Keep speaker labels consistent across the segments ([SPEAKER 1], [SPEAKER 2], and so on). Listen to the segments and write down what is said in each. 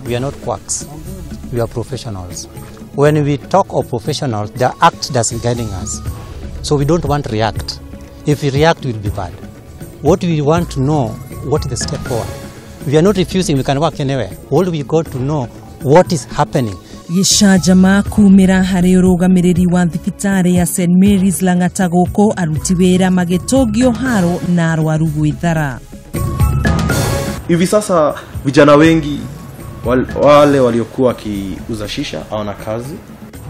[SPEAKER 1] We are not quacks. We are professionals. When we talk of professionals, the act doesn't guiding us. So we don't want to react. If we react, we'll be bad. What we want to know, what is the step forward? We are not refusing, we can work anywhere. All we got to know what is happening.
[SPEAKER 2] Gĩcanjama kumĩra harĩ ũrũgamĩrĩri wa thibitarĩ ya St Mary's Lang'ata gũkũ aruti wĩra magĩtũngio haro na arwaru gwĩthara.
[SPEAKER 3] Hivi sasa vijana wengi wale waliokuwa wakiuza shisha hawana kazi.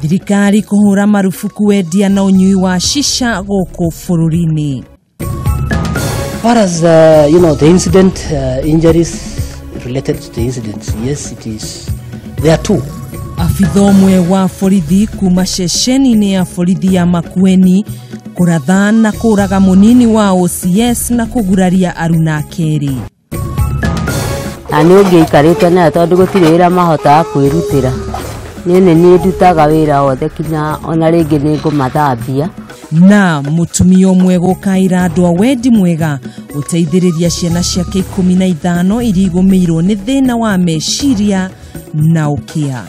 [SPEAKER 2] Thirikari kũhũra marubuku wendia na ũnyui wa shisha gũkũ bũrũri-inĩ.
[SPEAKER 4] As far as the incident, injuries related to the incidents, yes, it is. There are two.
[SPEAKER 2] Abitha ũmwe wa borithi kuma ceceni-inĩ ya borithi ya Makueni kũratha na kũraga mũnini wa OCS na kũguraria aruna kerĩ.
[SPEAKER 5] Na nĩ ũngĩikarĩte nayo tondũ gũtirĩ wĩra mahotaga kwĩrutĩra. Niĩ nĩ niĩ ndutaga wĩra wothe kinya ona rĩngĩ nĩ ngũmathambia.
[SPEAKER 2] Na mũtumia ũmwe gũkaĩra andũ a wendi mwega gũteithĩrĩria ciana ciake 15 iria igũmĩirwo nĩ thĩna wa meciria na ũkĩa.